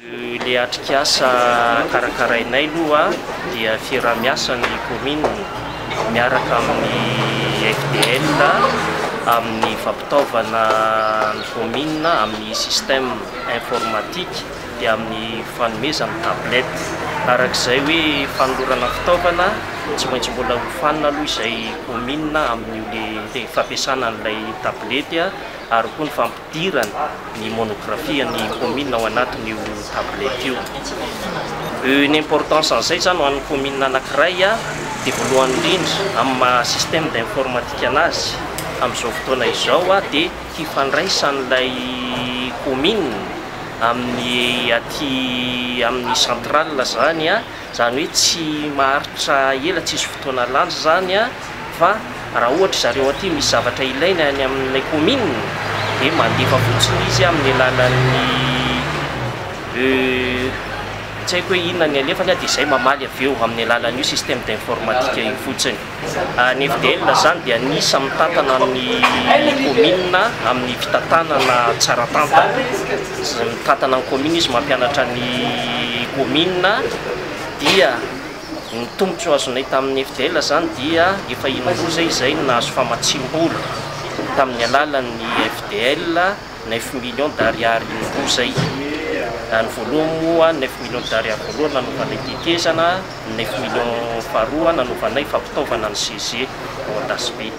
Ilay atrikasa karakarainay aloha dia fiaraha-miasan'ny commune miaraka amin'ny FDL amin'ny fampitaovana ny commune amin'ny système informatique dia amin'ny fanomezana tablette. Arak'izay hoe fanolorana fitaovana, tsy maintsy mbola hofanina aloha izay commune amin'io le fampiasana an'ilay tablette ary koa ny fampidirana ny monographie ny commune ao anatin'io tablette io. Ny importance an'izay zany ho an'ny commune anankiray dia voalohany indrindra amin'ny maha système d'informatique anazy amin'izao fotoana izao dia hifandraisan'ilay commune amin'ny aty amin'ny centrale zany, zany hoe tsy maharitra ela, tsisy fotoana lany zany, fa raha ohatra zareo aty misy zavatra ilaina any amin'ilay commune dia mandefa fotsiny izy amin'ny alalan'ny, tsy haiko hoe inona ny alefany, dia izay mamaly avy eo amin'ny alalan'io système d'informatique io fotsiny. Ny FDL zany dia anisany mitantana ny commune amin'ny fitantanana tsara tantana. Mitantana ny commune izy, mampianatra ny commune. Dia ny tombontsoa azonay tamin'ny FDL zany dia efa indroa zay izay nahazo famatsiam-bola tamin'ny alalan'ny FDL, 9 millions d'ariary indroa zay. Ny voalohany moa, 9 millions d'ariary voalohany nanaovanay tetezana, 9 millions faharoa nanaovanay fampitaovana ny CG ao Andasibe.